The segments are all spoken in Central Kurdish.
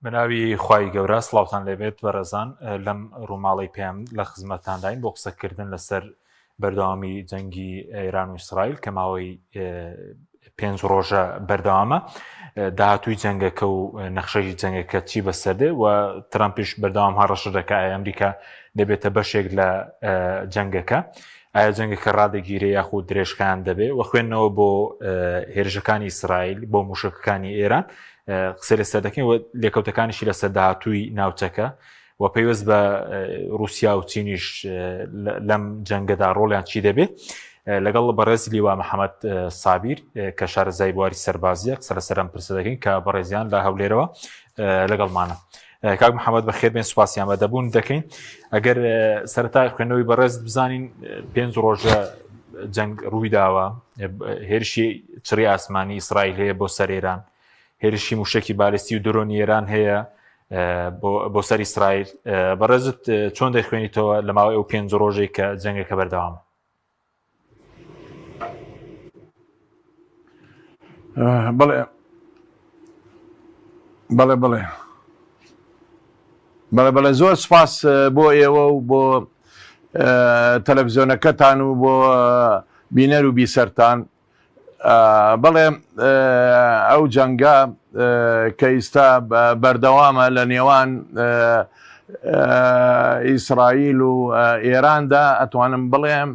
بەناوی خوای گەورە سڵاوتان لێبێت بەڕێزان لەم ڕووماڵی پێم لە خزمەتانداین بۆ قسەکردن لەسەر بەردەوامی جەنگی ئێران و ئیسرائیل کە ماوەی پێنج ڕۆژە بەردەوامە داهاتووی جەنگەکە و نەخشەی جەنگەکە چی بەسەردێ و ترامپیش بەردەوام هەڕەشە دەکا ئەمریکا دەبێتە بەشێک لە جەنگەکە ئایا جەنگەکە ڕادەگیرێ یاخود درێژخایەن دەبێ و خوێندنەوە بۆ هێرشەکانی ئیسرائیل بۆ موشەکەکانی ئێران قسە لەسەر دەکەین و لێکەوتەکانیشی لەسەر داهاتووی ناوچەکە و پەیوەست بە رووسیا و چینیش لەم جەنگەدا ڕۆڵیان چی دەبێت لەگەڵ بەڕێز لیوا محەممەد سابیر کە شارەزای بواری سەربازیە قسە لەسەر ئەم پرسە دەکەین کە بەڕێزیان لە هەولێرەوە لەگەڵمانە. کاک محەممەد بەخێر بێن سوپاسیان بە دەبوون دەکەین ئەگەر سەرەتا خوێندنەوەی بەڕێز بزانین پێنج ڕۆژە جەنگ ڕوویداوە هێرشی چڕی ئاسمانی ئیسرائیل هەیە بۆ سەر ئێران هێرشی موشکی بالستی و درۆنی ئێران هەیە بۆ سەر ئیسرائیل بەڕێزت چۆن دەخوێنیتەوە لە ماوەی ئەو پێنج ڕۆژێک کە جەنگەکە بەردەوامە؟ بەڵێ بەڵێ بەڵێ بەڵێ بەڵێ زۆر سپاس بۆ ئێوە و بۆ تەلەڤزیۆنەکەتان و بۆ بینەر و بیسەرتان بەڵێ ئەو جەنگە کە ئیستا بەردەوامە لە نێوان ئیسرائیل و ئێراندا ئەتوانم بڵێم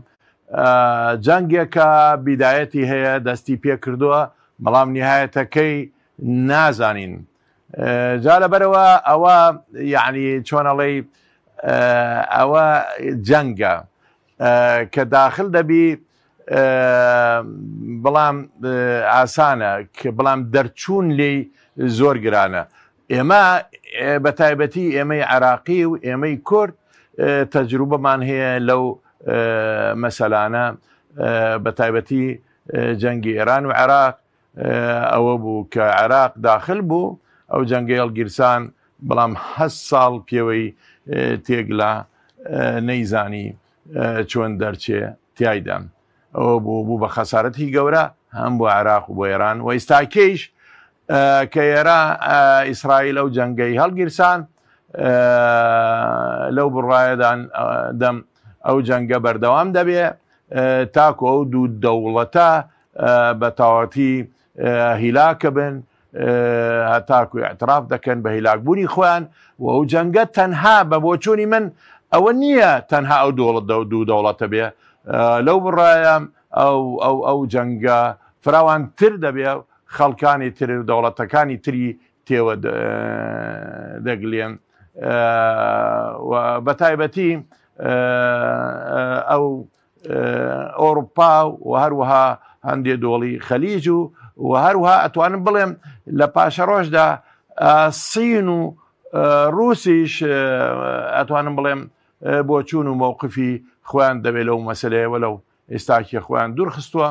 جەنگێکە بیدایەتی هەیە دەستی پێکردووە بەڵام نهایەتەکەی نازانین جا لەبەرەوە ئەوە یعنی چۆنەڵی ئەوە جەنگە کە داخل دەبی بەڵام ئاسانە بەڵام دەرچوون لێی زۆر گرانە ئێمە بە تایبەتی ئێمەی عراقی و ئێمەی کورد تەجروبەمان هەیە لەو مەسەلانە بە تایبەتی جەنگی ئێران و عێراق ئەوە بوو کە عێراق داخل بوو ئەو جەنگەی هەڵگیرسان بەڵام هە ساڵ پێوەی تێگلا نەیزانی چۆن دەرچێ تیایدا ئەوە بوو بوو بە خەسارەتی گەورە هەم بۆ عێراق و بۆ ئێران و ئیستاکەیش کە ئێرا ئیسرائیل ئەو جەنگەی هەڵگیرسان لەو بڕایەدان دەم ئەو جەنگە بەردەوام دەبێ تاکو ئەو دوو دەوڵەتە بە تەواوەتی هیلاکە بن هەتاکو اعتراف دەکەن بە هیلاکبوونی خۆیان و ئەو جەنگە تەنها بە بۆچوونی من ئەوە نییە تەنها ئەو دۆڵت دوو دەوڵەتە بێ لەو بڕایە ئەو ئەو ئەو جەنگە فراوانتر دەبێ خەڵکانی تر و دەوڵەتەکانی تری تێوە دەگلێن بە تایبەتی ئەو ئۆروپا و هەروەها هەندێ دۆڵی خەلیج و و هەروها ئەتوانم بڵێم لە پاشەڕۆژدا سین و رووسیش ئەتوانم بڵێم بۆچوون و مووقفی خۆیان دەبێت لەو مەسلەیە وەلو ئێستاکی خۆیان دوور خستووە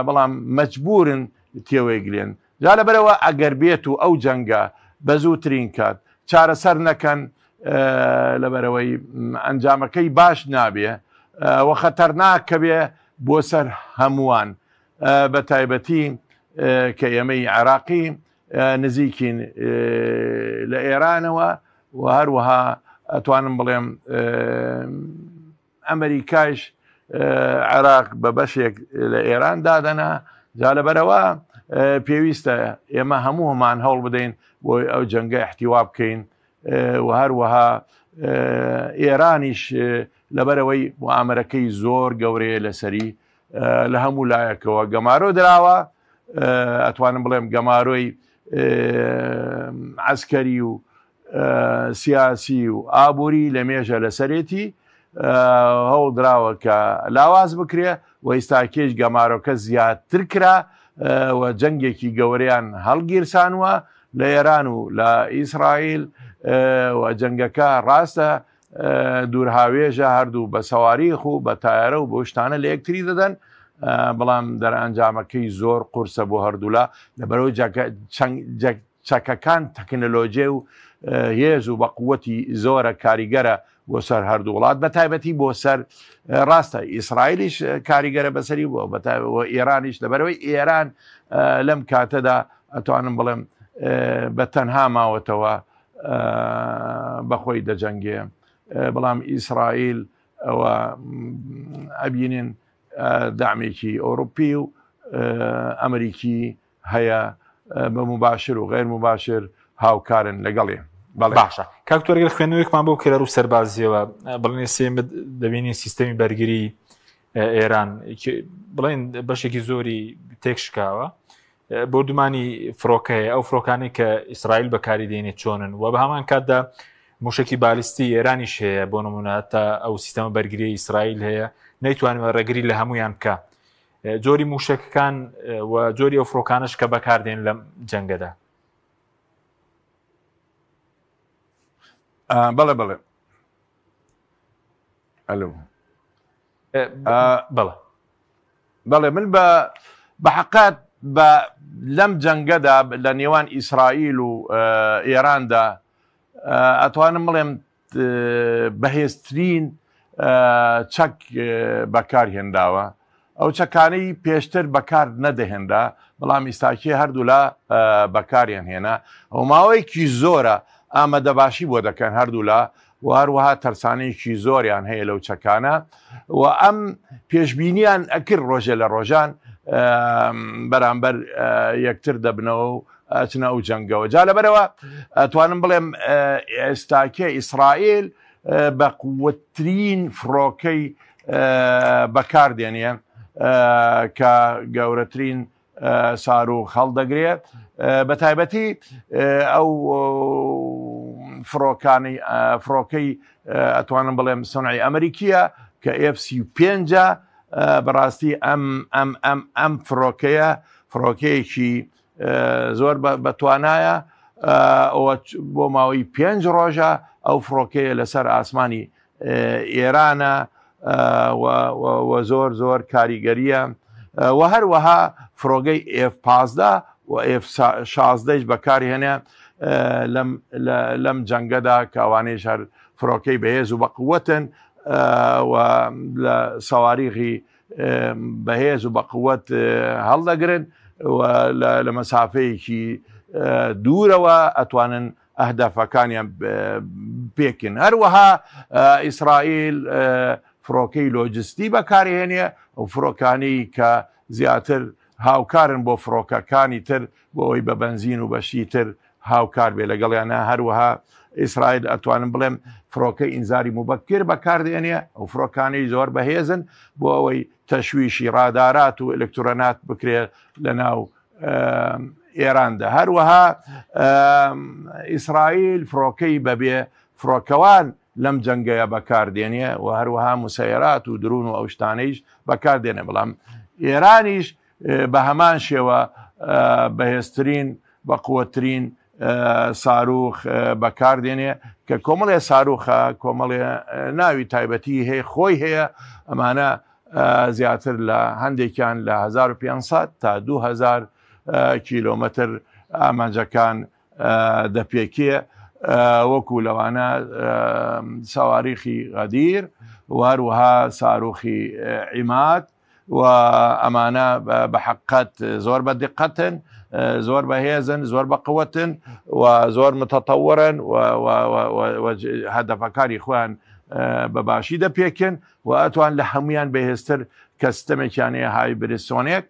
بەڵام مەجبورن تێوەیگلێن جا لەبەرئەوە ئەگەر بێت و ئەو جەنگە بە زووترین کات چارەسەر نەکەن لەبەرئەوەی ئەنجامەکەی باش نابێ و خەتەرناکە بێ بۆ سەر هەمووان بە تایبەتی کە ئێمەی عێراقی نزیکین لە ئێرانەوە و هەروەها ئەتوانم بڵێم ئەمریکایش عێراق بە بەشێک لە ئێران دادەنا جا لەبەرەوە پێویستە ئێمە هەموومان هەوڵ بدەین بۆی ئەو جەنگە احتیوا بکەین و هەروەها ئێرانیش لەبەرەوەی معامەرەکەی زۆر گەورەیە لەسەری لە هەموو لایەکەوە گەمارۆ دراوە ئەتوانم بڵێم گەمارۆی عسکەری و سیاسی و ئابووری لە مێژە لەسەرێتی هەوڵ دراوە کە لاواز بکرێ و ئیستاکێش گەمارۆکە زیاتر کرا و جەنگێکی گەورەیان هەڵگیرسانوە لە ئێران و لە ئیسرائیل و جەنگەکە ڕاستە دوورهاوێژە هەردوو بە سەواریخ و بە تایارە و بۆ شتانە لە یەکتری دەدەن بەڵام دەرئەنجامەکەی زۆر قورسە بۆ هەردوولا لەبەرەوەی چەکەکان تەکنەلۆجێ و هێز و بە قوتی زۆرە کاریگەرە بۆ سەر هەردوو وڵات بە تایبەتی بۆ سەر ڕاستە ئیسرائیلیش کاریگەرە بەسەری بۆ بە ئێرانیش لەبەرەوەی ئێران لەم کاتەدا ئەتوانم بڵێم بە تەنها ماوەتەوە. بەخۆی دەجەنگێ بەڵام ئیسرائیل ئەوە ئەبینین دامێکی ئەوروپی و ئەمریکی هەیە بە مباشر و غیر مباشر هاوکارن لەگەڵێ. باشە کاک تۆرگەر خوێندنەوەیەکمان بۆ بکە لە ڕوو سەربازیەوە بڵێن سێ دەبینین سیستەمی بەرگری ئێران بڵێن بەشێکی زۆری تێکشکاوە بۆردومانی فڕۆکە هەیە ئەو فڕۆکانی کە ئیسرائیل بەکاری دێنێت چۆنن و بە هەمان کاتدا موشکی بالیستی ئێرانیش هەیە بۆ نمونە تا ئەو سیستەمە بەرگری ئیسرائیل هەیە نەیتوانیوە ڕێگری لە هەمویان بکە جۆری موشەکەکان و جۆری ئەو فڕۆکانش کە بەکاردێن لەم جەنگەدا. بەڵێ بەڵێ ئەلو بەڵێ بەڵێ من بە بە حقات بە لەم جەنگەدا لە نێوان ئیسرائیل و ئێراندا ئەتوانم بڵێم بەهێزترین چەک بەکار هێنراوە ئەو چەکانەی پێشتر بەکار نەدەهێنرا بەڵام ئیستاکێ هەردوولا بەکاریان هێنا و ماوەیەکی زۆرە ئامادەباشی بۆ دەکەن هەردوولا و هەروەها تەرسانەیەکی زۆریان هەیە لەو چەکانە و ئەم پێشبینیان ئەکرد ڕۆژێ لە ڕۆژان بەرامبەر یەکتر دەبنەوە و ئەچنە ئەو جەنگەوە جا لەبەرەوە ئەتوانم بڵێم ئێستاکێ ئیسرائیل بە قوترین فڕۆکەی بەکار دێنێ کە گەورەترین ساروخ هەڵدەگرێ بە تایبەتی ئەو فڕۆکانی فڕۆکەی ئەتوانم بڵێم سنعی ئەمریکیە کە F-35 بەڕاستی ئەم ئەم ئەم ئەم فڕۆکەیە فڕۆکەیەکی زۆر بەتوانایە ئەوە بۆ ماوەی پێنج ڕۆژە ئەو فڕۆکەیە لەسەر ئاسمانی ئێرانە و زۆر زۆر کاریگەریە و هەروەها فڕۆگەی F-15 و F-16 بەکارهێنێ لەم جەنگەدا کە ئەوانەیش هەر فڕۆکەی بەهێز و بەقوەتن و لە سەواریغی بەهێز و بەقوت هەڵدەگرن و لە مەسافەیەکی دوورەوە ئەتوانن ئەهدافەکانیان پێکن هەروەها ئیسرائیل فڕۆکەی لۆجستی بەکارهێنێ و فڕۆکانی کە زیاتر هاوکارن بۆ فڕۆکەکانی تر بۆ ئەوەی بە بەنزین و بەشی تر هاوکار بێ لەگەڵیانە هەروەها ئیسرائیل ئەتوانم بڵێم فڕۆکەی ئینزاری موبەکر بەکاردێنێ ئەو فڕۆکانەی زۆر بەهێزن بۆ ئەوەی تەشویشی ڕادارات و ئەلکترۆنات بکرێت لە ناو ئێراندا هەروەها ئیسرائیل فڕۆکەی بەبێ فڕۆکەوان لەم جەنگەیە بەکاردێنێ و هەروەها مسەیرات و درون و ئەو شتانەیش بەکاردێنێ بەڵام ئێرانیش بە هەمان شێوە بەهێزترین بەقوەترین ساروخ بەکاردێنێ کە کۆمەڵێ ساروخە کۆمەڵێ ناوی تایبەتی هەیە خۆی هەیە ئەمانە زیاتر لە هەندێکیان لە 1500 تا 2000 کیلۆمەتر ئامانجەکان دەپێکێ وەکو لەوانە سەواریخی غەدیر و هەروەها ساروخی عیماد و ئەمانە بە حقت زۆر بە دقەتن زۆر بەهێزن زۆر بە قوتن و زۆر متەتەوەرن و هەدەفەکانی خۆیان بە باشی دەپێکن و ئەتوان لە هەمویان بەهێزتر کە ستەمێکیان هەیە هایبرسۆنێک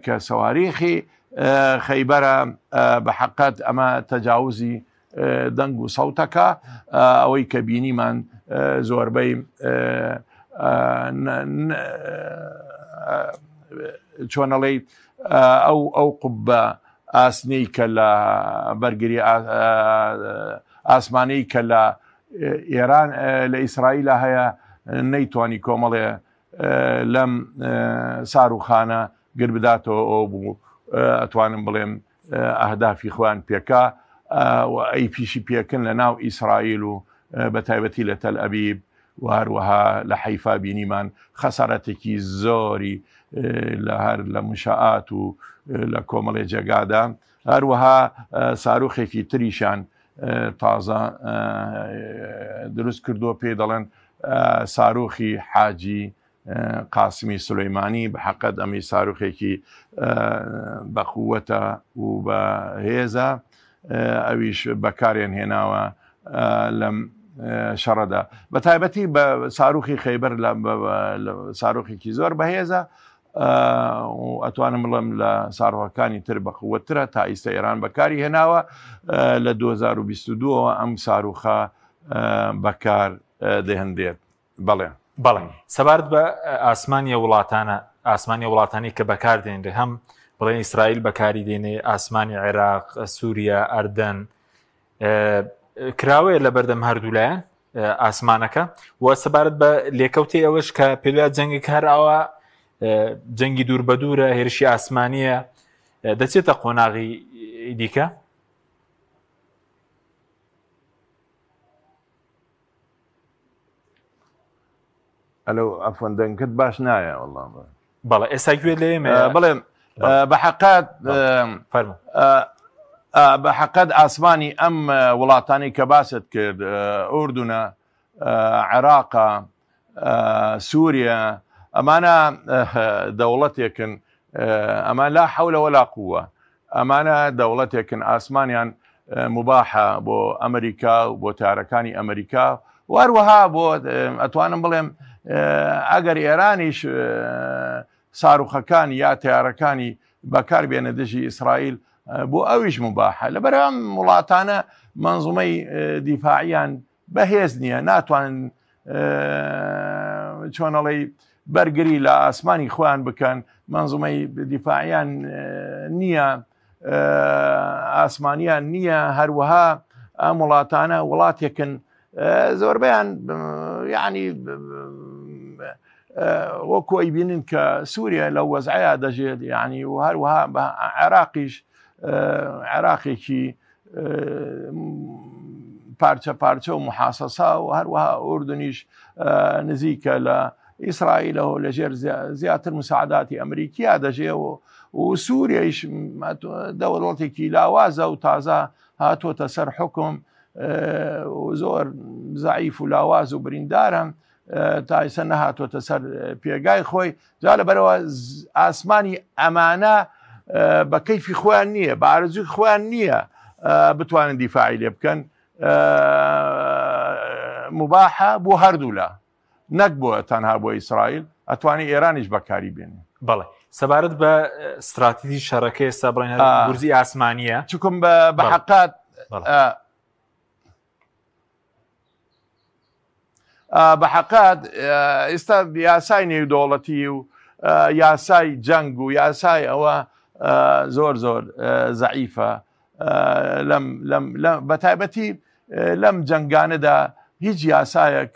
کە سەواریخی خەیبەرە بە حقت ئەمە تەجاوزی دەنگ و سەوتەکە ئەوەی کە بینیمان زۆربەی چۆنەڵی ئەو ئەو قوبە ئاسنی کە لە بەرگری ئاسمانی کە لە ئێران لە ئیسرائیلە هەیە نەیتوانی کۆمەڵێ لەم ساروخانە گر بداتەوە ئەو بوو ئەتوانم بڵێم ئەهدافی خۆیان پێکا و ئەی پیشی پێکن لە ناو ئیسرائیل و بە تایبەتی لە تەل ئەبیب و هەروەها لە حەیفا بینیمان خەسارەتێکی زۆری لە هەر لە منشآت و لە کۆمەڵێ جێگادا هەروەها ساروخێکی تریشان تازە دروست کردووە پێی دەڵێن ساروخی حاجی قاسمی سولەیمانی بە حەقەت ئەمی ساروخێکی بە قووەتە و بە هێزە. ئەویش بەکارێن هێناوە لەم شەڕەدا بە تایبەتی بە ساروخی خەیبەر لە ساروخێکی زۆر بەهێزە ئەتوانم بڵێم لە ساروخەکانی تر بەقوەترە تا ئیستا ئێران بەکاری هێناوە لە 2022ەوە ئەم ساروخە بەکار دەهندێت بەڵێ. بەڵێ سەبارەت بە ئاسمانی وڵاتانە ئاسمانی وڵاتانی کە بەکار دێنرێ هەم بڵێن ئیسرائیل بەکاری دێنێ ئاسمانی عێراق سووریا ئەردەن کراوەیە لە بەردەم هەردوو لایەن ئاسمانەکە و سەبارەت بە لێکەوتی ئەوەش کە پێویا جەنگێک هەر ئاوا جەنگی دوور بە دوورە هێرشی ئاسمانیە دەچێتە قۆناغی دیکە ئەلو عەفوەن دەنگت باش نایە وەڵا بەڵێ ئێستا گوێ لێ بڵێ بە حەقات بە حەقەت ئاسمانی ئەم وڵاتانی کە باست کرد ئوردونە عێراقە سووریا ئەمانە دەوڵەتێکن ئەمە لا حەولە وەلا قووە ئەمانە دەوڵەتێکن ئاسمانیان موباحە بۆ ئەمریکا و بۆ تارەکانی ئەمریکا و هەروەها بۆ ئەتوانم بڵێم ئەگەر ئێرانیش ساروخەکانی یا تیارەکانی بەکار بێنە دژی ئیسرائیل بۆ ئەویش مباحە لەبەر ئەم وڵاتانە منزومەی دیفاعیان بەهێز نییە ناتوانن چۆنەڵی بەرگری لە ئاسمانی خۆیان بکەن منزومەی دیفاعیان نییە ئاسمانیان نییە هەروەها ئەم وڵاتانە وڵاتێکن زۆربیان یعنی وەکو ئەیبینن کە سووریا لە وەزعەیە دەژێت یعنی و هەروەها بە عێراقیش عێراقێکی پارچە پارچە و محاسەسا و هەروەها ئوردنیش نزیکە لە ئیسرائیلەوە لەژێر زیاتر مساعداتی ئەمریکیا دەژێ و و سووریایش دەوڵەتێکی لاوازە و تازە هاتووەتە سەر حکم زۆر زعیف و لاواز و بریندارە تا ئیسە نەهاتووەتە سەر پێگای خۆی جا لەبەرەوە ئاسمانی ئەمانە بە کەیفی خۆیان نییە بە ئارزوی خۆیان نییە بتوانن دیفاعی لێ بکەن مباحە بۆ هەردوولا نەک بۆ تەنها بۆ ئیسرائیل ئەتوانی ئێرانیش بەکاری بێنێ. بەڵێ سەبارەت بە ستراتیژی شەڕەکە ئێستا بڵێن گورزی ئاسمانیە چکم بە حقات بە حقات ئێستا یاسای نێودەوڵەتی و یاسای جەنگ و یاسای ئەوە زۆر زۆر زەعیفە لەم لەم بە تایبەتی لەم جەنگانەدا هیچ یاسایەک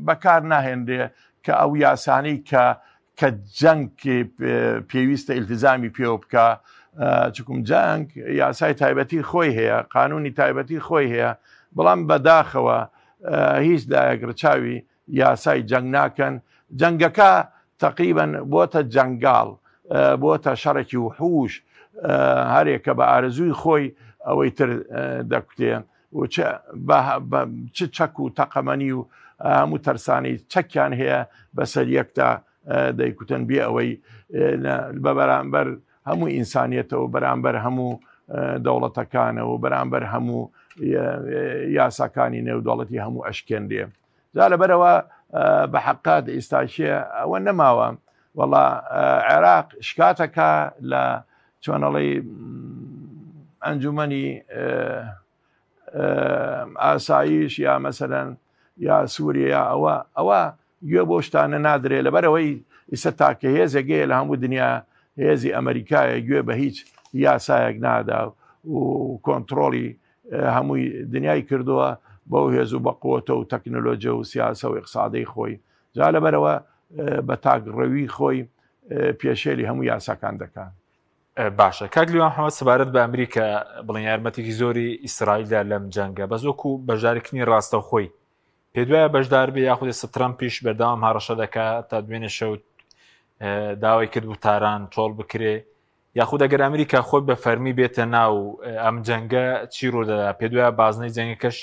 بەکار ناهێنرێ کە ئەو یاسانەی کە کە جەنگ پێویستە ئیلتزامی پێوە بکە چکم جەنگ یاسای تایبەتی خۆی هەیە قانونی تایبەتی خۆی هەیە بەڵام بەداخەوە هیچ لایەک ڕچاوی یاسای جەنگ ناکەن جەنگەکە تەقریبەن بۆتە جەنگاڵ بۆتە شەڕێکی وحوش هەرێکە بە ئارەزووی خۆی ئەوەی تر دەکوتێ و چ چەک و تەقەمەنی و هەموو تەرسانەی چەکیان هەیە بەسەر یەکتا دەیکوتن بێ ئەوەی بە بەرامبەر هەموو ئینسانیەتەوە بەرامبەر هەموو دەوڵەتەکانەوە بەرامبەر هەموو یاساکانی نێودەوڵەتی هەموو ئەشکێنرێ جا لەبەرەوە بە حەقات ئیستاشێ ئەوە نەماوە وەڵا عێراق شکاتەکە لە چۆنەڵی ئەنجومەنی ئاسایش یا مەسەرەن یا سووریا ئەوە ئەوە گوێ بۆ شتانە نادرێ لەبەرەوەی ئیسە تاکە هێزێک هەیە لە هەموو دنیا هێزی ئەمریکایە گوێ بە هیچ یاسایەک نادا و کۆنتترۆڵی هەمووی دنیای کردووە بەو هێز و بە قوتە و تەکنۆلۆژیە و سیاسە و ئیقسادەی خۆی جا لەبەرەوە بە تاکڕەوی خۆی پێشێلی هەموو یاساکان دەکات. باشە کاک لیوان محەممەد سەبارەت بە ئەمریکا بڵێن یارمەتێکی زۆری ئیسرائیلدا لەم جەنگە بەس وەکو بەشداریکردنی ڕاستەوخۆی پێت وایە بەشدار بێ یاخود ئێستا ترەمپیش بەردەوام هەڕەشە دەکات تا دوێنێ شەو داوای کرد بوو تاران چۆڵ بکرێ یاخود ئەگەر ئەمریکا خۆی بە فەرمی بێتە ناو ئەم جەنگە چی ڕوودەدا پێت وایە بازنەی جەنگەکەش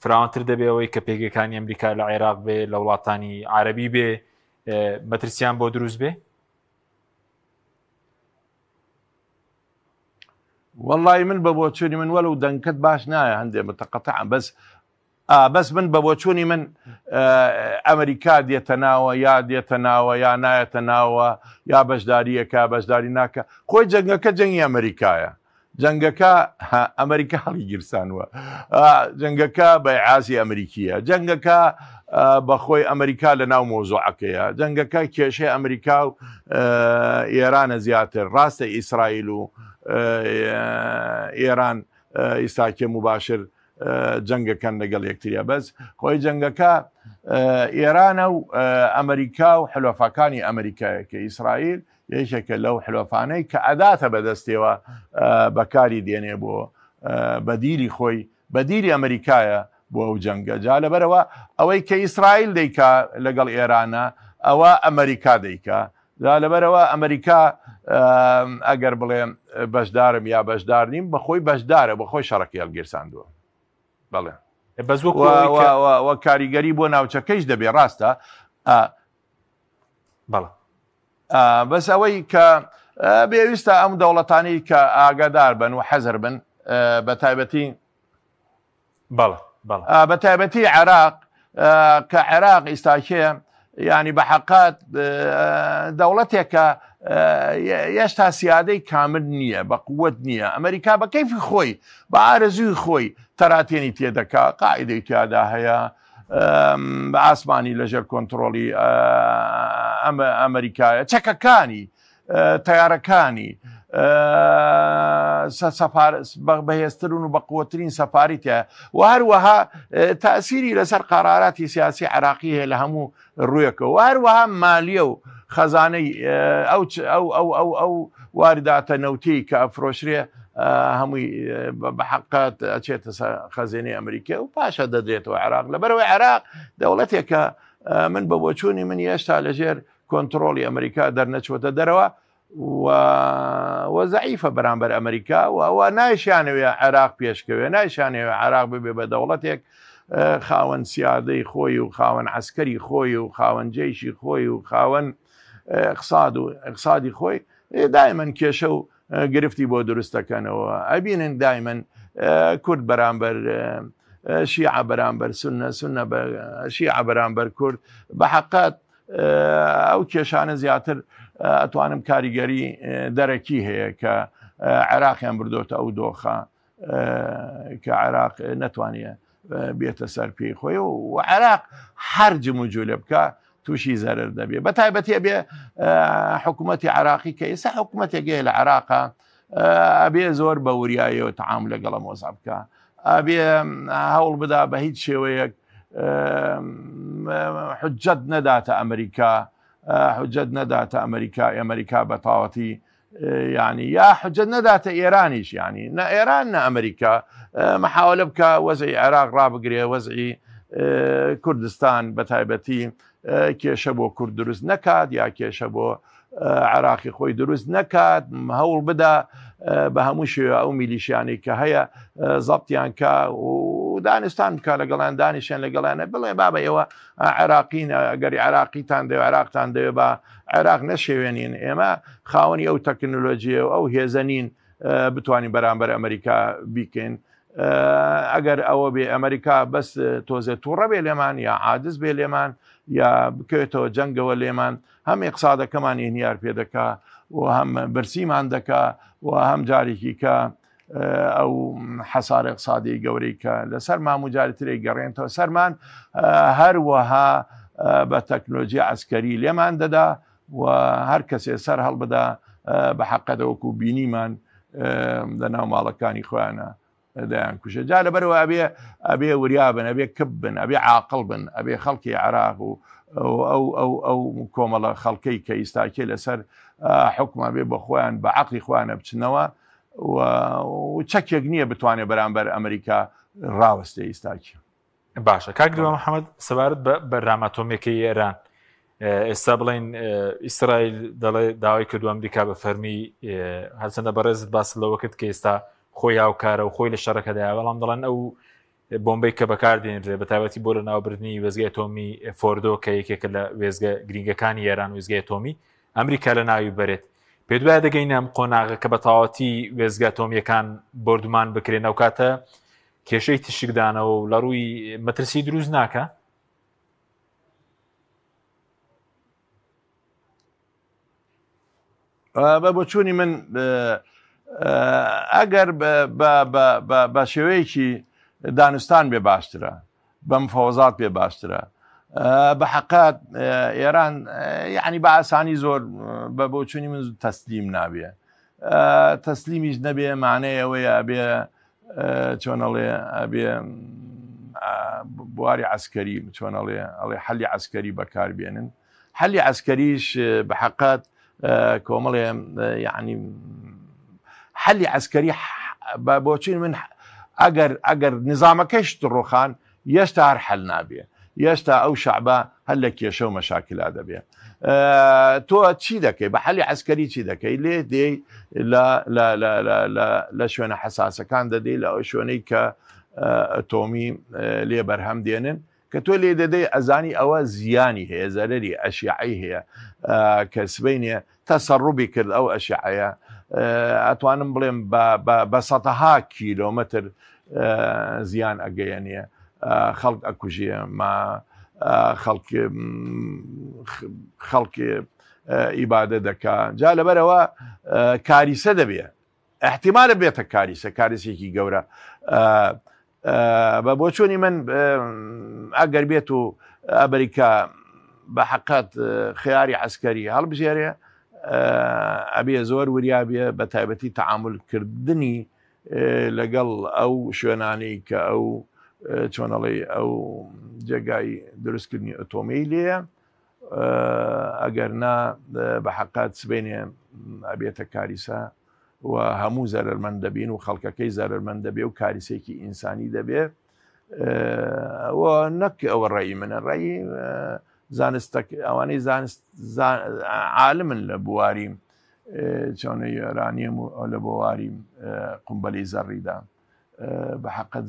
فراوانتر دەبێ ئەوەی کە پێگەکانی ئەمریکا لە عێراق بێ لە وڵاتانی عەربی بێ مەترسیان بۆ دروست بێ؟ وەڵی من بە بۆچوونی من وەلو دەنکت باش نایە هەندێ متەقەتە بەس بەس من بە بۆچوونی من ئەمریکا دێتە ناوە یا دێتە ناوە یا نایەتە ناوە یا بەشداریەکە بەشداری ناکە خۆی جەنگەکە جەنگی ئەمریکایە جەنگەکە ئەمریکا هەڵی گیرسانوە جەنگەکە بە عازی ئەمریکیە جەنگەکە بەخۆی ئەمریکا لە ناو مۆزۆعەکەیە جەنگەکە کێشەی ئەمریکا و ئێرانە زیاتر ڕاستە ئیسرائیل و ئێران ئیساکێ مباشر جەنگەکەن لەگەڵ یەکتریا بەس خۆی جەنگەکە ئێرانە و ئەمریکا و حلۆفەکانی ئەمریکایە کە ئیسرائیل یەکێکە لەو حلۆفانەی کە ئەداتە بەدەستەوە بەکاری دێنێ بۆ بەدیلی خۆی بەدیلی ئەمریکایە بۆ ئەو جەنگە جا لەبەرەوە ئەوەی کە ئیسرائیل دەیکا لەگەڵ ئێرانە ئەوە ئەمریکا دەیکا جا لەبەرەوە ئەمریکا ئەگەر بڵێم بەشدارم یا بەشدار نیم بەخۆی بەشدارە بەخۆی شەڕەکەی هەڵگیرساندووە بەڵێ بەس وە کاریگەری بۆ ناوچەکەیش دەبێ ڕاستە بەڵێ بەس ئەوەی کە پێویستە ئەم دەوڵەتانی کە ئاگادار بن و حەزر بن بە تایبەتی بەڵێ بە تایبەتی عێراق کە عێراق ئیستاکێ ینی بە حقات دەوڵەتێکە یێشتا سیادەی کامل نییە بە قوت نییە ئەمریکا بە کەیفی خۆی بە ئارەزووی خۆی تەراتێنی تێدەکا قاعدەی تیادا هەیە بە ئاسمانی لەژێر کۆنتترۆلی ئەمریکایە چەکەکانی تەیارەکانی بەهێزترون و بەقوترین سەفاری تیا و هەروەها تاسیری لەسەر قەراراتی سیاسی عراقی هەیە لە هەموو ڕوویەکەوە و هەروەها مالیە و خەزانەی ئەو ئەو ئەو ئەو ئەو وارداتە نەوتی کە ئەفرۆشرێ هەمووی بە حقات ئەچێتە خەزێنەی ئەمریکا و پاشە دەدرێتەوە عێراق لەبەرەوەی عێراق دەوڵەتێکە من بە بۆچوونی من هێشتا لەژێر کۆنتڕۆڵی ئەمریکا دەرنەچوەتە دەرەوە و زەعیفە بەرامبەر ئەمریکا و ئەوە نایشانەوێ عێراق پێشکەوێ نایشانەوێ عێراق ببێ بە دەوڵەتێک خاوەن سیادەی خۆی و خاوەن عسکەری خۆی و خاوەن جەیشی خۆی و خاوەن اقتصاد و اقتصادی خۆی دایمەن کێشە و گرفتی بۆ دروست دەکەنەوە ئەبینن دایمەن کورد بەرامبەر شیعە بەرامبەر سنە سنە شیعە بەرامبەر کورد بە حقات ئەو کێشانە زیاتر ئەتوانم کاریگەری دەرەکی هەیە کە عێراقیان بردۆتە ئەو دۆخە کە عێراق نەتوانیە بێتە سەر پێی خۆی و عێراق هەر جموجولە بکە تووشی زەرەر دەبێ بە تایبەتی بێ حکوومەتی عراقی کە ئێستا حکوومەتێک لە عراقا ئەبێ زۆر بە وریایەوە تەعام لەگەڵە مۆزا بکە ئەبێ هەوڵ بدا بە هیچ شێوەیەک حجەت نەداتە ئەمریکا حجەت نەداتە ئەمریکا ئەمریکا بە تاوەتی ینی یا حجەت نەداتە ئێرانیش ینی نە ئێران نە ئەمریکا محاولە بکە وەزعی عێراق ڕابگرێ وەزعی کوردستان بە تایبەتی کێشە بۆ کورد دروست نەکات یا کێشە بۆ عێراقی خۆی دروست نەکات هەوڵ بدا بە هەموو شێوە ئەو میلیشیانەی کە هەیە زەبتیان کە و دانستان بکە لەگەڵیان دانیشیان لەگەڵیانە بڵێ بابە ئێوە عێراقین ئەگەری عێراقیتان دەوێ عێراقتان دەوێ بە عێراق نەشێوێنین ئێمە خاوەنی ئەو تەکنۆلۆژیە و ئەو هێزە نین بتوانین بەرامبەر ئەمریکا بیکەین ئەگەر ئەوە بێ ئەمریکا بەس تۆزێ تووڕە بێ لێمان یا عادز بێ لێمان یا بکەوێتەوە جەنگەوە لێمان هەم ئقسادەکەمان ئینیار پێ دەکا و هەم برسیمان دەکا و هەم جارێکی کە ئەو حەسار اقتصادی گەورەی کە لەسەر ماموجاری ترێک گەڕێنەوە سەرمان هەروەها بە تەکنۆلۆژی عسکەری لێمان دەدا و هەر کەسێ سەر هەڵبدا بە حەقەدەوەکو بینیمان لە ناو ماڵەکانی خۆیانە دەیان کوژێ جا لەبەرەوە ئەبێ ئەبێ وریابن ئەبێ کپ بن ئەبێ عاقڵ بن ئەبێ خەڵکی عراق و ئەو ئەو ئەو کۆمەڵە خەڵکەی کە ئیستاکێ لەسەر حکومە بێ بە خۆیان بە عقلی خۆیانە بچنەوە و چەکێک نییە بتوانێت بەرامبەر ئەمریکا ڕاوەستێ ئیستاکی. باشە کاک دووا محەممەد سەبارەت بە بەرنامە ئەتۆمیەکەی ئێران ئێستا بڵین ئیسرائیل دەڵێ داوای کردو ئەمریکا بە فەرمی هەرچەندە بەڕێزت باس لەوە کرد کە ئێستا خۆی هاوکارە و خۆی لە شەڕەکەدایە بەڵام دەڵێن ئەو بۆمبەی کە بەکاردێنرێ بە تایبەتی بۆ لە ناوبردنی وێزگای ئەتۆمی فۆردۆ کە یەکێکە لە وێزگە گرنگەکانی ئێران وێزگای ئەتۆمی ئەمریکا لە ناوی بەرێت. پێت وایە دەگەینە ئەم قۆناغە کە بە تەواوەتی وێستگە ئەتۆمییەکان بۆردومان بکرێن ئەو کاتە کێشەی تیشکدانەوە و لە ڕووی مەترسی دروست ناکە؟ بە بۆچوونی من ئەگەر بە شێوەیەکی دانوستان بێ باشترە بە مفەوەزات پێ باشترە بە حقات ئێران یعنی بە ئاسانی زۆر بە بۆچوونی من تەسلیم نابێ تەسلیمیش نەبێ مانەیە ئەوەیە ئەبێ چۆنەڵێ ئەبێ بواری عسکەری چۆنەڵێ ئەڵێ حەلی عسکەری بەکاربێنن حەلی عسکەریش بە حقات کۆمەڵێ یعنی حەلی عسکەری بە بۆچین من ئەگەر ئەگەر نظامەکەش ڕۆخان یەشتا هەر حەل نابێ یەشتا ئەو شعبە هەر لە کێشە و مەشاکلا دەبێ تۆ چی دەکەی بە حەلی عسکەری چی دەکەی لێ دێی لە شوێنە حەساسەکان دەدەی لە ئەو شوێنەی کە ئەتۆمی لێ بەرهەم دێنن کە تۆ لێ دەدەی ئەزانی ئەوە زیانی هەیە زەرەری ئەشیعەی هەیە کە سبینێ تەسەڕوبی کرد ئەو ئەشیعەیە ئەتوانم بڵێم بە سەتەها کیلۆمەتر زیان ئەگەیەنێ خەڵک ئەکوژێ ما خەڵک خەڵک ئیبادە دەکا جا لەبەرەوە کاریسە دەبێ احتیمالە بێتە کاریسە کاریسێکی گەورە بە بۆچوونی من ئەگەر بێت و ئەمریکا بە حقات خیاری عسکەری هەڵبژێرێ ئەبێ زۆر وریا بێ بە تایبەتی تعاملکردنی لەگەڵ ئەو شوێنانەی کە ئەو چۆنەڵی ئەو جێگای دروستکردنی ئۆتۆمی لێیە ئەگەر نا بە حەقات سبەینێ ئەبێتە کاریسە و هەموو زەرمەند دەبین و خەڵکەکەی زەرمەند دەبێ و کاریسێکی ئینسانی دەبێ و نەک ئەوە ڕێی منە ڕێی زانستەک ئەوانەی زانست عالمن لە بواری چۆنە یۆرانیم و لە بواری قومبەلی زەڕیدا بە حەقت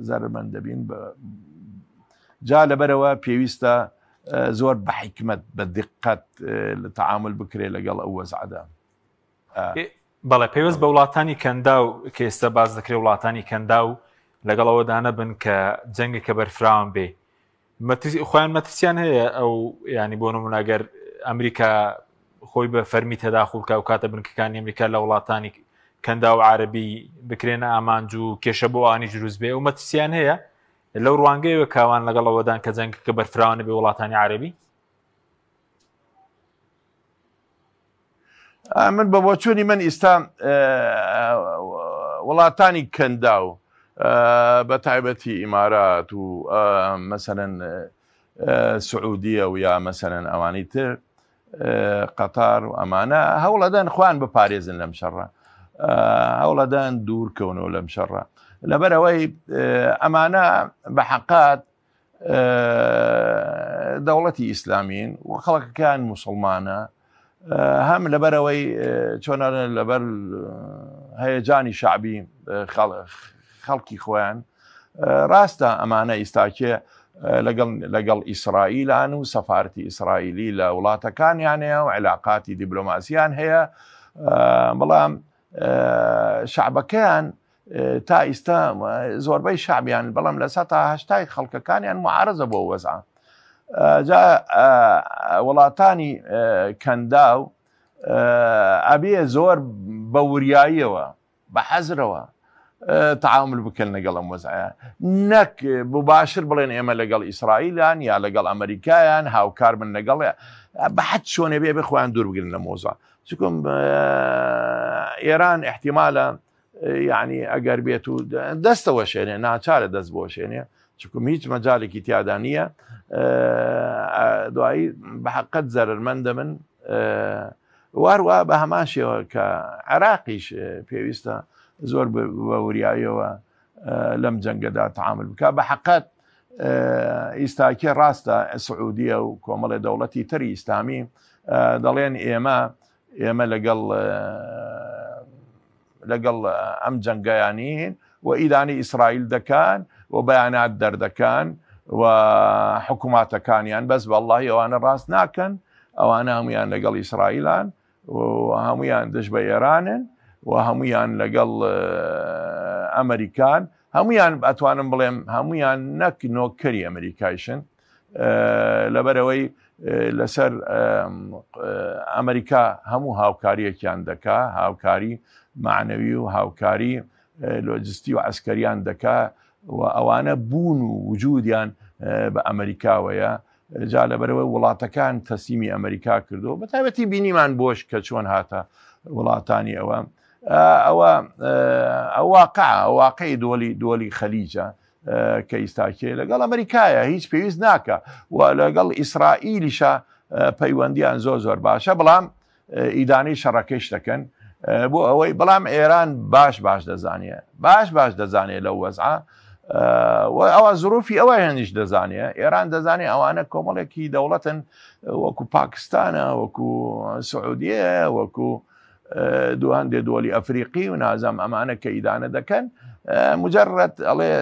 زەرمەند دەبین جا لەبەرەوە پێویستە زۆر بە حیکمەت بە دقت لە تعامل بکرێ لەگەڵ ئەو وەزعدا. بەڵێ پەیوەست بە وڵاتانی کەنداو کە ئێستا باس دەکرێت وڵاتانی کەنداو لەگەڵ ئەوەدا نەبن کە جەنگەکە بەرفراوان بێ خۆیان مەترسیان هەیە ئەو ینی بۆ نموناگەر ئەمریکا خۆی بە فەرمی تەداخول کا و کاتە بنکەکانی ئەمریکا لە وڵاتانی کەندا و عربی بکرێنە ئامانج و کێشە بۆ ئانی دروست بێ و مەترسیان هەیە لەو ڕوانگەیەوە کاوان لەگەڵ ئەوەدان کە جەنگەکە بەرفراوانە بێ وڵاتانی عربی. من بە بۆچوونی من ئیستا وڵاتانی کەنداو بە تایبەتی ئیمارات و مەسەرەن سعودیە و یا مەسەرەن ئەوانی تر قەتار و ئەمانە هەوڵەدەن خوان بپارێزن لەم شەڕە هەوڵەدەن دوور کەونەوە لەم شەڕە لەبەرەوەی ئەمانە بە حەقات دەوڵەتی ئیسلامین و خەڵکەکان مسلمانە هەم لەبەرەوەی چۆنە لەبەر هەیەجانی شعبی خەڵکی خۆیان ڕاستە ئەمانە ئیستاکێ لەگەڵ لەگەڵ ئیسرائیلان و سەفارتی ئیسرائیلی لە وڵاتەکانیانەیە و علااقاتی دیبلۆماسیان هەیە بەڵام شعبەکەیان تا ئیستا زۆربەی شعبیان بەڵام لە سە تا هەشتای خەڵکەکانیان معارزە بۆ وەزع جا وڵاتانی کەنداو ئەبێ زۆر بە وریاییەوە بە حەزرەوە تعامل بکەن لەگەڵ ئەم وەزعە نەک مباشر بڵێن ئێمە لەگەڵ ئیسرائیلان یا لەگەڵ ئەمریکایان هاوکار من لەگەڵ بە حەد چۆنێ بێ بێ خۆیان دوور بگرن لە مۆزە چکم ئێران احتیمالە یعنی ئەگەر بێت و دەستەوە شێنێ ناچارە دەست بۆشێنێ چکم هیچ مەجالێکی تیادا نییە دوایی بە حقت زەرمەندە من واروە بە هەمان شێوە کە عێراقیش پێویستە زۆر بە وریاییەوە لەم جەنگەدا تعامل بکە بە حقت ئیستاکێ ڕاستە سعودیە و کۆمەڵی دەوڵەتی تری ئیسلامی دەڵێن ئێمە ئێمە لەگەڵ لەگەڵ ئەم جەنگەیانین و ئیدانی ئیسرائیل دەکەن و بەیانات دەردەکەن و حکووماتەکانیان بەس بەڵی ئەوانە ڕاست ناکەن ئەوانە هەمویان لەگەڵ ئیسرائیلان. هەمویان دژ بە ئێرانن و هەمویان لەگەڵ ئەمریکان هەمویان ئەتوانم بڵێم هەمویان نەک نۆکەری ئەمریکایشن لەبەرەوەی لەسەر ئەمریکا هەموو هاوکاریەکیان دەکا هاوکاری معنەوی و هاوکاری لۆجستی و عسکەریان دەکا و ئەوانە بوون و وجودیان بە ئەمریکاوەیە جا لەبەرەوەی وڵاتەکان تەسلیمی ئەمریکا کردو بە تایبەتی بینیمان بۆش کە چۆن هاتە وڵاتانی ئەوە ئەوە ئەو واقع واقعی دۆلی دۆلی خەلیجە کە ئیستاکێ لەگەڵ ئەمریکایە هیچ پێویست ناکە و لەگەڵ ئیسرائیلیشە پەیوەندیان زۆر زۆر باشە بەڵام ئیدانەی شەڕەکەیش دەکەن بۆ ئەوەی بەڵام ئێران باش باش دەزانێ باش باش دەزانێ لەو وەزعە ئەوە زروفی ئەوە هێنیش دەزانێ ئێران دەزانێ ئەوانە کۆمەڵێکی دەوڵەتن وەکو پاکستانە وەکو سعودیە وەکو دوو هەندێ دۆلی ئەفریقی و نازام ئەمانە کە ئیدانە دەکەن مجرد ئەڵێ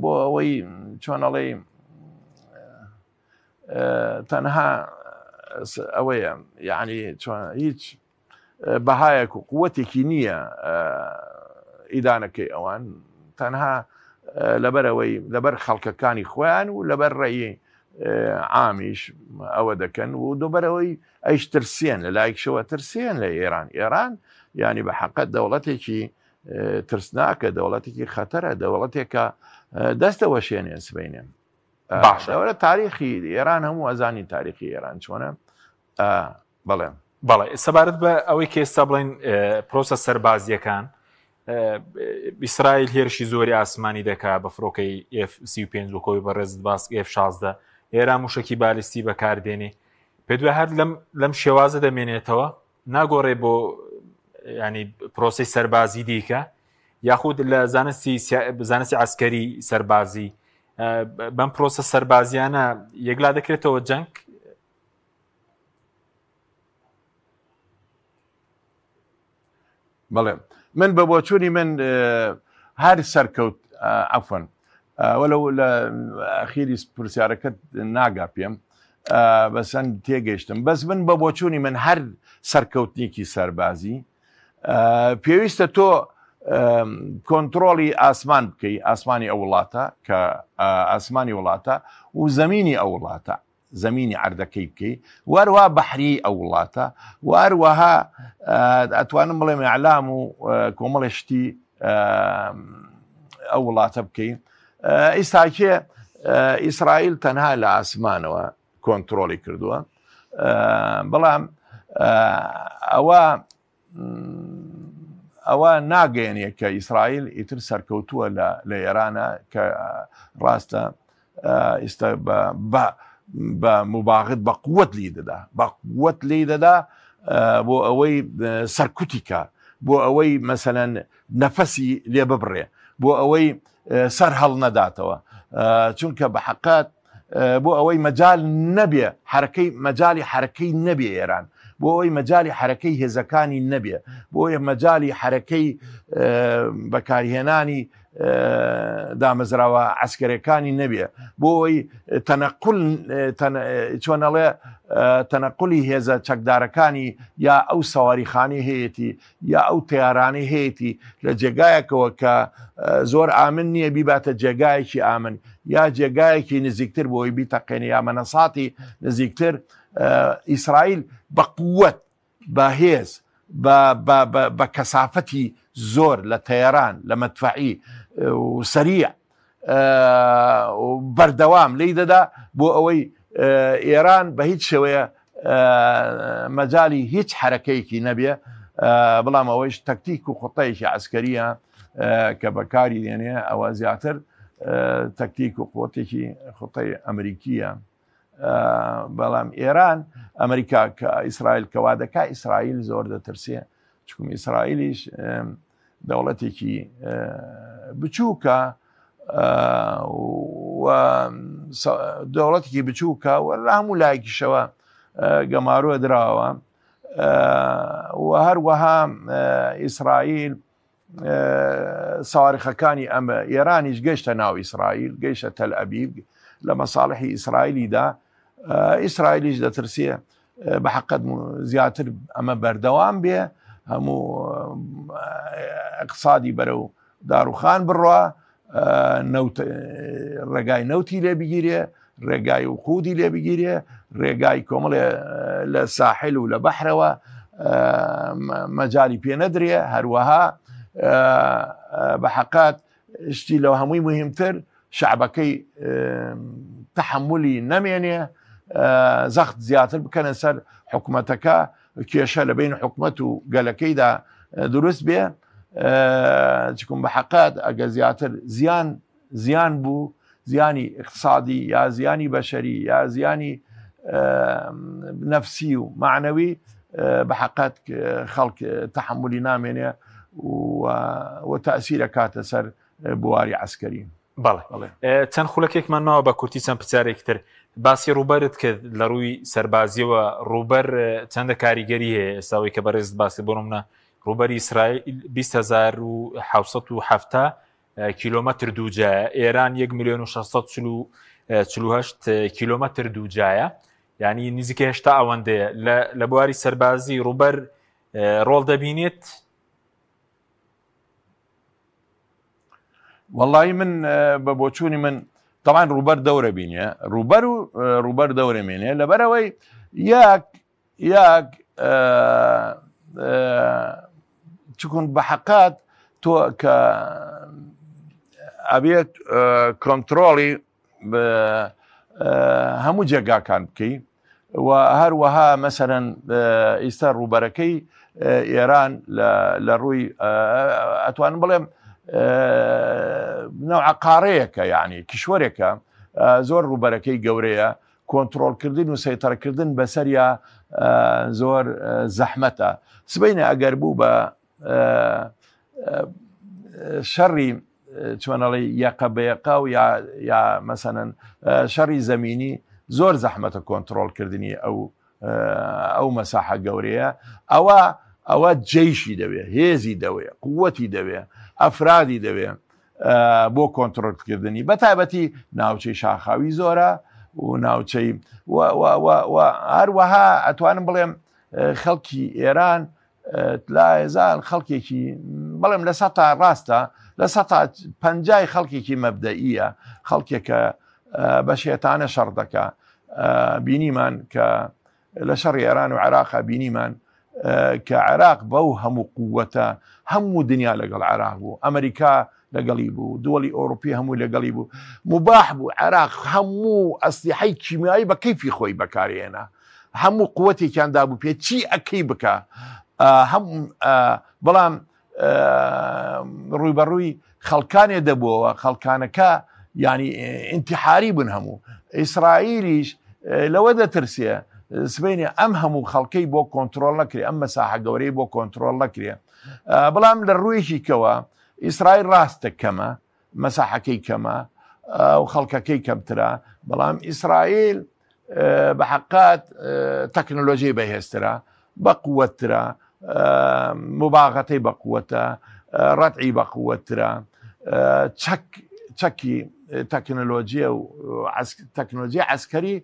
بۆ ئەوەی چۆن ئەڵێ تەنها ئەوەیە یعنی هیچ بەهایەک و قوتێکی نییە ئیدانەکەی ئەوان تەنها لەبەرەوەی لەبەر خەڵکەکانی خۆیان و لەبەر ڕێی عامیش ئەوە دەکەن و دوبەرەوەی ئەیش ترسێن لە لایکشەوە ترسێن لە ئێران ئێران ینی بە حقت دەوڵەتێکی ترسناکە دەوڵەتێکی خەتەرە دەوڵەتێکە دەستەوە شێنێن سبینێن باشە ئەوە تاریخی ئێران هەموو ئەزانی تاریخی ئێران چۆنە بەڵێ بەڵێ سەبارەت بە ئەوەی کە ئێستا بڵێن پرۆسە سەربازیەکان ئیسرائیل هێرشی زۆری ئاسمانی دەکا بە فڕۆکەی F35 وەکۆی بەڕێزت باس F16 ئێران موشکی بالیستی بەکاردێنێ پێ دوای هەر لەم لەم شێوازە دەمێنێتەوە ناگۆڕێ بۆ ینی پرۆسی سەربازی دیکە یاخود لە زانستی زانستی عسکەری سەربازی بەم پرۆسە سەربازیانە یەکلا دەکرێتەوە جەنگ؟ بەڵێ من بە بۆچوونی من هەر سەرکەوت عفن وەلو لە ئەخیری پرسیارەکەت ناگا پێم بەسەند تێگەیشتم بەس من بە بۆچوونی من هەر سەرکەوتنێکی سەربازی پێویستە تۆ کۆنتترۆڵی ئاسمان بکەی ئاسمانی ئەو وڵاتە کە ئاسمانی وڵاتە و زمینی ئەو وڵاتە زمینی عردەکەی بکەی وەروە بەحری ئەو وڵاتە واروەها ئەتوانم بڵێم ئەلام و کۆمەڵی شتی ئەو وڵاتە بکەین ئیستاکێ ئیسرائیل تەنها لە ئاسمانەوە کۆنتترۆلی کردووە بەڵام ئەوە ئەوە ناگەیەنێ کە ئیسرائیل ئیتر سەرکەوتووە لە ئێرانە کە ڕاستە ئێستا بە مباغت بە قوت لی دەدا بە قوت لی دەدا بۆ ئەوەی سەرکوتیکە بۆ ئەوەی مەسەەن نەفەسی لێ ببڕێ بۆ ئەوەی سەر هەڵ نەداتەوە چونکە بە حقات بۆ ئەوەی مەجال نەبێ حرەکەی مەجای حرەکەی نەبێ ئێران بۆ ئەوەی مەجای حرەکەی هێزەکانی نەبێ بۆیە مەجای حرەکەی بەکارهێنانی دامەزراوە عسکەرەکانی نەبێ بۆ ئەوەی تەنەقل چۆنەڵێ تەنەقلی هێزە چەکدارەکانی یا ئەو سەواریخانی هەیەی یا ئەو تەیارانەی هەیەتی لە جێگایەکەوە کە زۆر ئامن نییە بیباتە جێگایەکی ئامن یا جێگایەکی نزیکتر بۆی بیتەقێنێ یا مەنەساتی نزیکتر ئیسرائیل بە قووەت بە هێز بە کەسافەتی زۆر لە تەیران لە مەدفەعی و سەریع بەردەوام لی دەدا بۆ ئەوەی ئێران بە هیچ شێوەیە مەجای هیچ حرەکەیەکی نەبێ بەڵام ئەوەیش تەکتیک و خۆتەیەکی عسکەریە کە بەکاری دێنێ ئەوە زیاتر تەکتیک و قوتێکی خۆتەی ئەمریکیە بەڵام ئێران ئەمریکا کە ئیسرائیل کەوا دەکا ئیسرائیل زۆر دەترسێ چکم ئیسرائیلیش دەوڵەتێکی بچووکە دەوڵەتێکی بچووکە و لە هەموو لایەکیشەوە گەمارۆ دراوە و هەروەها ئیسرائیل ساریخەکانی ئەمە ئێرانیش گەشتە ناو ئیسرائیل گەیشە تەل ئەبیب لە مەساڵحی ئیسرائیلیدا ئیسرائیلیش دەترسێ. بە حقت زیاتر ئەمە بەردەوام بێ هەموو اقتصادی بەرەو داروخان بڕوا نەوت ڕێگای نەوتی لێ بگیرێ ڕێگای و قودی لێ بگیرێ ڕێگای کۆمەڵێ لە ساحل و لە بەحرەوە مەجای پێ نەدرێ هەروەها بە حقات شتی لەو هەمووی مهمتر شعبەکەی تحملی نەمێنێ زەخت زیاتر بکەنە سەر حکوومەتەکە کێشە لە بین حکومەت و گەلەکەیدا دروست بێ چکم بە حقات ئەگە زیاتر زیان زیان بوو زیانی اقتصادی یا زیانی بەشەری یا زیانی نەفسی و معنەوی بە حقات خەڵک تحملی نامێنێ و تەسیرە کاتە سەر بواری عسکەری. بەڵێ چەند خولەکێکمان ماوە بە کورتی چەند پرسیارێکی تر باسی ڕووبەرت کرد لە ڕووی سەربازیەوە ڕووبەر چەندە کاریگەری هەیە ئێستاوی کە بەڕێزت باسی بۆ منە ڕووبەری ئیسرائیل 20,770 کیلۆمەتر دووجایە ئێران 1 میلیۆن و 648 کیلۆمەتر دووجایە ینی نزیکە هێشتا ئەوەندەیە لە بواری سەربازی ڕووبەر ڕۆڵ دەبینێت وەڵی من بە بۆچوونی من تەوان ڕووبەر دەورە بینێ ڕووبەر و ڕووبەر دەورە مێنێ لەبەرەوەی یەک یەک چکون بە حقات تۆ کە ئەبێت کۆنتترۆڵی هەموو جێگاکان بکەی و هەروەها مەسەرەن ئیستا ڕووبەرەکەی ئێران لە ڕووی ئەتوانم بڵێم نەوە قاڕەیەکە یعنی کیشوەرێکە زۆر ڕووبەرەکەی گەورەیە کۆنتترۆلکردن و سەیتەرکردن بەسەریا زۆر زەحمەتە سبینە ئەگەر بوو بە شەڕی چۆنەڵی یەقە بە یەقە و یا مەسەنەن شەڕی زەمینی زۆر زەحمەتە کۆنتترۆلکردنی ئەو ئەو مەساحە گەورەیە ئەوە ئەوە جەیشی دەوێ هێزی دەوێ قووەتی دەوێ ئەفرادی دەوێ بۆ کۆنتترۆلکردنی بە تایبەتی ناوچەی شاخاوی زۆرە و ناوچەی هەروەها ئەتوانم بڵێم خەڵکی ئێران لایزال خەڵکێکی بەڵێم لە سەتا ڕاستە لە سەتا پەنجای خەڵکێکی مەبدەئیە خەڵکێکە بە شێتانە شەڕ دەکا بینیمان کە لە شەڕی ئێران و عێراقا بینیمان کە عێراق بەو هەموو قووەتە هەموو دنیا لەگەڵ عێراق بوو ئەمریکا لەگەڵی بوو دووەڵی ئەوروپی هەموو لەگەڵی بوو مباح بوو عێراق هەموو ئەسلیحەی کیمیایی بە کەیفی خۆی بەکارهێنا هەموو قوتێکیان دابوو پێ چی ئەکەی بکە هەم بەڵام ڕووی بەڕووی خەڵکانێ دەبووەوە خەڵکانەکە ینی ئینتحاری بوون هەموو ئیسرائیلیش لەوە دەترسێ سبینێ ئەم هەموو خەڵکەی بۆ کۆنتترۆل نەکرێ ئەم مەساحە گەورەی بۆ کۆنتترۆل نەکرێ بەڵام لە ڕوویەکی کەوە ئیسرائیل ڕاستە کەمە مەساحەکەی کەمە و خەڵکەکەی کەمترە بەڵام ئیسرائیل بە حقات تەکنۆلۆژیی بەهێزترە بە قووەتترە مباغەتەی بە قووەتە ڕەتعی بە قووەتترە چەک چەکی تەکنۆلۆژیە و تەکنۆلۆژی عسکەری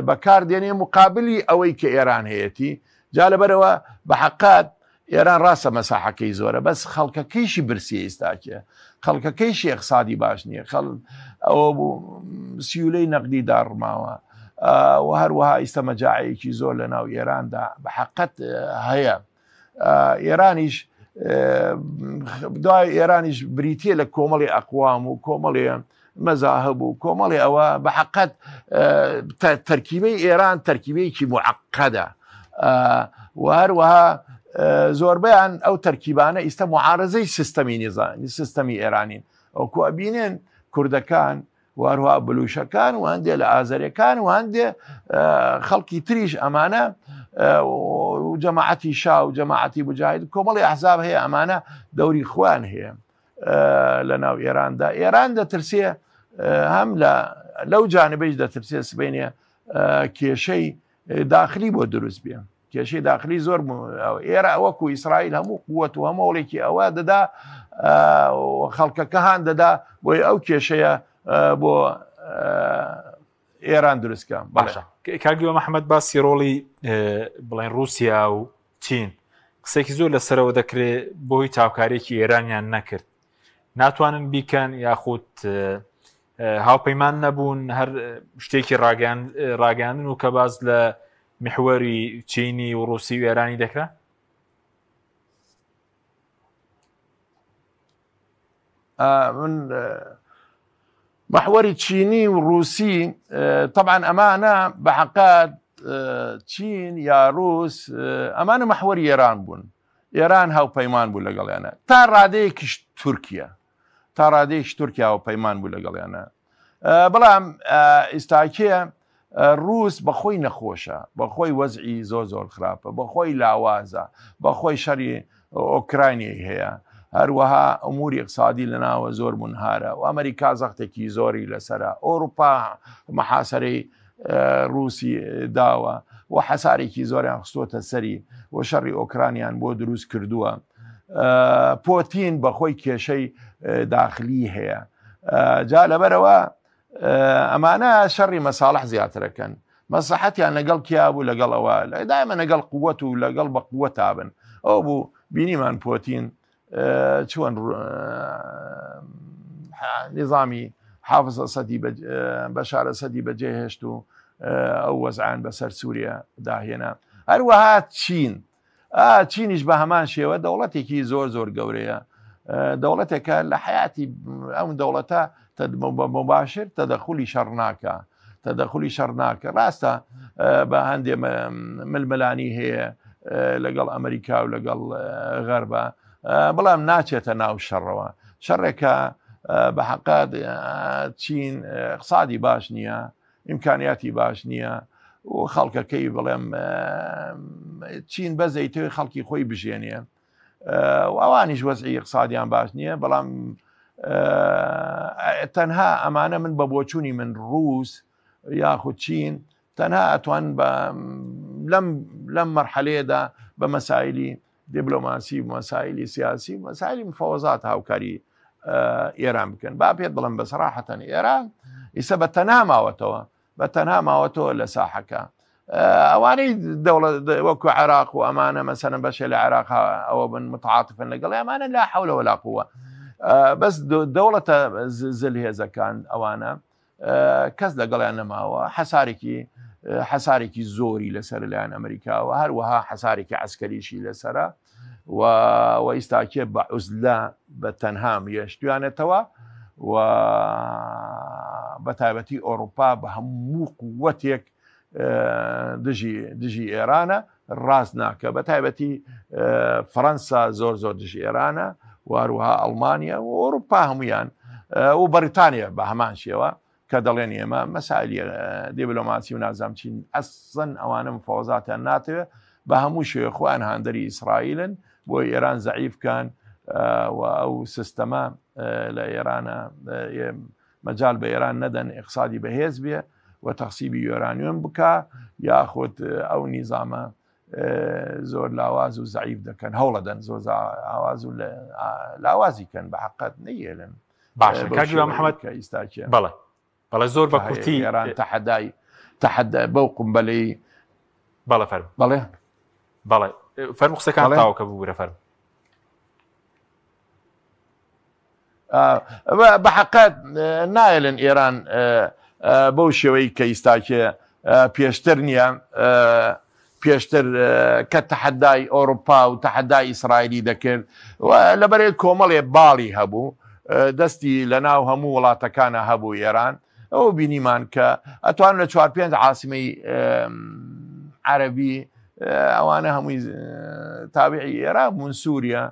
بەکار دێنێ مقابلی ئەوەی کە ئێران هەیەتی جا لەبەرەوە بە حقات ئێران ڕاستە مەساحەکەی زۆرە بەس خەڵکەکەیشی برسیە ئیستاکێ خەڵکەکەیشی اقتصادی باش نییە خەڵ ئەوە بوو سیولەی نەقدی داڕماوە و هەروەها ئیستا مەجاعەیەکی زۆر لە ناو ئێراندا بە حقت هەیە ئێرانیش دوای ئێرانیش بریتە لە کۆمەڵی ئەقوام و کۆمەڵێ مەزاهب و کۆمەڵی ئەوە بە حقت تەرکیبەی ئێران تەرکیبەیەکی معقدە و هەروەها زۆربیان ئەو تەرکیبانە ئیستا معارزەی سیستەمی نیزانی سیستەمی ئێرانین ئەوکو ئەبینن کوردەکان واروها بلوشەکان و هەندێ لە ئازەرەکان و هەندێ خەڵکی تریش ئەمانە جەماعەتی شا و جەماعەتی مجاهد کۆمەڵی ئەحزاب هەیە ئەمانە دەوری خوان هەیە لە ناو ئێراندا ئێران دەترسێ هەم لە لەو جانبەیش دەترسێ سبینێ کێشەی داخلی بۆ دروست بێ کێشەی داخلی زۆر ئێرە وەکو ئیسرائیل هەموو قووەت و هەمۆڵێکی ئەوە دەدا خەڵکەکە هاان دەدا بۆی ئەو کێشەیە بۆ ئێران دروستکە. باشە کاک محەممەد، باسی ڕۆڵی بڵێن رووسیا و چین قسێکی زۆر لەسەرەوە دەکرێت، بۆی چاوکارێکی ئێرانیان نەکرد، ناتوانن بیکەن یاخود هاوپەیمان نەبوون، هەر شتێکی ڕاگەاندن و کە باز لە محوەری چینی و ڕوسی و ئێرانی دەکرا؟ من محوەری چینی و ڕوسی طبعا ئەمانە بە حقات چین یا رووس ئەمانە محوەری ئێران بوون، ئێران هاوپەیمان بوو لەگەڵیانە تا ڕادەیەکیش تورکیا، تا ڕادەیەکی تورکیا هاوپەیمان بوو لەگەڵیانە. بەڵام ئیستاکێ ڕوس بەخۆی نەخۆشە، بەخۆی وەزعی زۆر زۆر خراپە، بەخۆی لاوازە، بەخۆی شەڕی ئۆکراینیای هەیە، هەروەها ئوموری اقتصادی لەناوە زۆر منهارە و ئەمریکا زەختێکی زۆری لەسرە، ئەوروپا محاسەرەی رووسی داوە و حەسارێکی زۆریان خستۆتە سەری و شەڕی ئۆکرانیان بۆ دروست کردووە. پۆتین بەخۆی کێشەی داخلی هەیە، جا لەبەرەوە ئەمانە شەڕی مەساڵح زیاترەکەن. مەسلحەتیان لەگەڵ کیا بوو؟ لەگەڵ ئەوە دایمە لەگەڵ قووەت و لەگەڵ بە قووەت تابن. ئەو بوو بینیمان پۆتین چۆن نظامی حافظ ئەسەدی بەشار ئەسەدی بەجێهێشت و ئەو وەزعان بەسەر سووریا داهێنا. هەروەها چین، چینیش بە هەمان شێوە دەوڵەتێکی زۆر زۆر گەورەیە، دەوڵەتێکە لە حیاتی ئەم دەوڵەتە مباشر تەدەخلی شەڕ ناکە، تەدەخلی شەڕ ناکە. ڕاستە بە هەندێ ململانی هەیە لەگەڵ ئەمریکا و لەگەڵ غەربە، بەڵام ناچێتە ناو شەڕەوە. شەڕێکە بە حقات چین اقتصادی باش نییە، ئیمکانیاتی باش نییە و خەڵکەکەی بڵێم چین بەزەیتەوەی خەڵکی خۆی بژێنێ و ئەوانیش وەزعی اقتصادیان باش نییە. بەڵام تەنها ئەمانە من بە بۆچوونی من ڕوس یاخود چین تەنها ئەتوان لەم لەم مەرحەلەیەدا بە مەسایلی دیبلۆماسی و مەسایلی سیاسی و مەسایلی مفاوەزات هاوکاری ئێران بکەن. با پێت بڵم بە سەراحەتەن ئێران ئیسە بە تەنها ماوەتەوە، بە تەنها ماوەتەوە لە ساحەکە. ئەوانەی دەوڵەت وەکو عێراق و ئەمانە مەسەلەن بەشێ لە عێراق ئەوە بن متعاطفن لەگەڵ ئەمانە لا حەولە وەلا قووە. بەس دەوڵەتە زلهێزەکان ئەوانە کەس لەگەڵیان نەماوە. حەسارێکی حەسارێکی زۆری لەسەر لایەن ئەمریکاوە، هەروەها حەسارێکی عسکەریشی لەسرە و ئیستاکێ بە عزلە بە تەنها یەشتویانێتەوە و بە تایبەتی ئەوروپا بە هەموو قووەتێک دژی دژی ئێرانە، ڕاست ناکە. بە تایبەتی فەەنسا زۆر زۆر دژی ئێرانە و هەروەها ئەڵمانیا و ئەوروپا هەمویان و بەریتانیا بە هەمان شێوە کە دەڵێن ئێمە مەسایلی دیبلۆماسی و نازام چین ئەسڵەن ئەوانە مفاوەزاتیان ناتەوێت، بە هەموو شێوە خۆیان هاندەری ئیسرائیلن بۆ ئێران زەعیف کان و ئەو سیستەمە لە ئێرانە مەجال بە ئێران نەدەن ئیقسادی بەهێز بێ و تەخسیبی یۆرانیۆم بکا، یاخود ئەو نیزامە زۆر لاواز و زەعیف دەکەن، هەوڵەدەن زۆر ئاواز و لاوازی کەن، بە حقت نەیێلن. باشە کاک محەممەد کە ئیستاکێ بەڵێ بەڵێ زۆر بە کورتی ئێران تەحەدای تەحەدا بەو قومبەلەی بەڵێ فەرم بەڵێ بەڵێ فەرم قسەکان تاوکە ببورە فەرم. بە حقت نایلن ئێران بەو شێوەی کە ئیستاکێ پێشتر نییە. پێشتر کە تەحەدای ئەوروپا و تەحەدای ئیسرائیلی دەکرد و لەبەرێ کۆمەڵێ باڵی هەبوو، دەستی لە ناو هەموو وڵاتەکانە هەبوو ئێران. ئەو بینیمان کە ئەتوان لە چوار پێنج عاسمەی عەربی ئەوانە هەمووی تابعی ئێران بوون، سووریا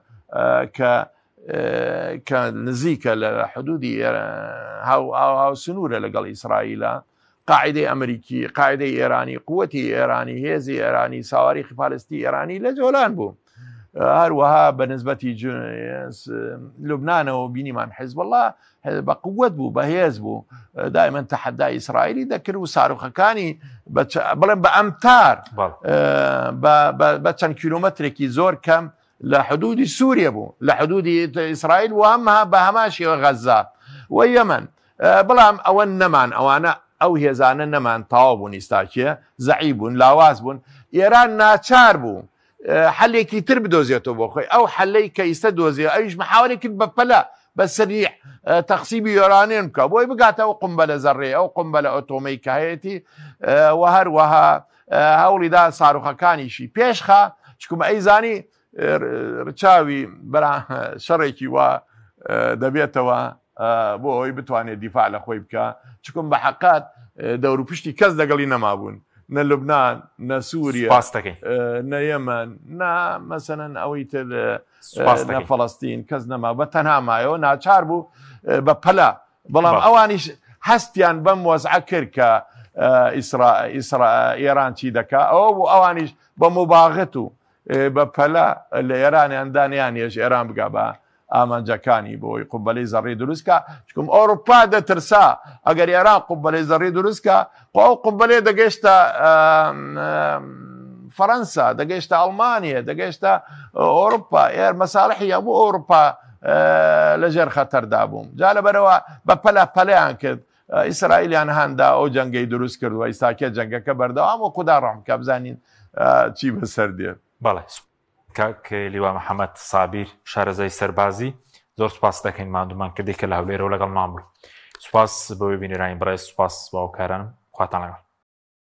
کە کە نزیکە لە حدودی هاو سنوورە لەگەڵ ئیسرائیلە، قاعدەی ئەمریکی، قاعدەی ئێرانی، قوتی ئێرانی، هێزی ئێرانی، ساواریخی پالستی ئێرانی لە جۆلان بوو. هەروەها بە نسبەتی لوبناانەوە بینیمان حزب الله بە قوت بوو، بەهێز بوو، دائما تەحەدای ئیسرائیلی دەکرد و ساروخەکانی بڵێن بە ئەمتار بە چەند کیلومترێکی زۆر کەم لە حدودی سووریە بوو، لە حدودی ئیسرائیل و هەمە بە هەمان شێوە غەزە و یەمەن. بەڵام ئەوە نەمان، ئەوانە ئەو هێزانە نەمان تەواو بوون ئیستاکیە زەعیف بوون لاواز بوون ئێران ناچار بوو حەلێکی تر بدۆزێتەوە بۆ خۆی ئەو حەلەی کە ئیستا دۆزیەوە ئەویش محاوەرەی کرد بە پەلە بە سەریع تەخسیبی یۆرانێن بکە بۆی بگاتە ئەو قمبەلە زەڕێ ئەو قمبەلە ئۆتۆمەی کە هەیەتی و هەروەها هەوڵیدا ساروخەکانیشی پێشخا چکم ئەیزانی ڕچاوی بەرا شەڕێکی وا دەبێتەوە بۆ ئەوەی بتوانێت دیفاع لە خۆی بکە چکم بە حقات دەوروپشتی کەس لەگەڵی نەمابوون نە لوبناان نە سووریا نە یەمەن نا مەسەەن ئەوەی تر نە فەڵستین کەس نەما بە تەنها مایەوە ناچار بوو بە پەلە بەڵام ئەوانیش هەستیان بەم وەزعە کرد کە ئیسرا ئیسرا ئێران چی دەکا ئەوە بوو ئەوانیش بە مباغت و بە پەلە لە ئێرانیان دانیان یش ئێران بگا بە ئامانجەکانی بۆی قوبەلەی زەڕی دروست کا چکم ئەوروپا دەترسا ئەگەر ئێران قوبەلەی زەڕی دروست کا خۆ ئەو قوبەلەیە دەگەشتە فەرەنسا دەگەشتە ئەڵمانیا دەگەشتە ئەوروپا ئێر مەساڵحی هەموو ئەوروپا لەژێر خەتەردا بووم جا لەبەرەوە بە پەلە پەلیان کرد ئیسرائیلیان هاندا ئەو جەنگەی دروست کرد و ئیستاکە جەنگەکە بەردەوام و خودا ڕەحم کە بزانین چی بەسەر دێت. بەڵێ کاک لیوا محەممەد سابیر شارەزای سەربازی زۆر سوپاس دەکەین ماندوومان کردی کە لە هەولێرەوە لەگەڵمان بووی سوپاس بۆ بینەرانی بەڕێز سوپاس باوکارانم خواتان لەگەڵ.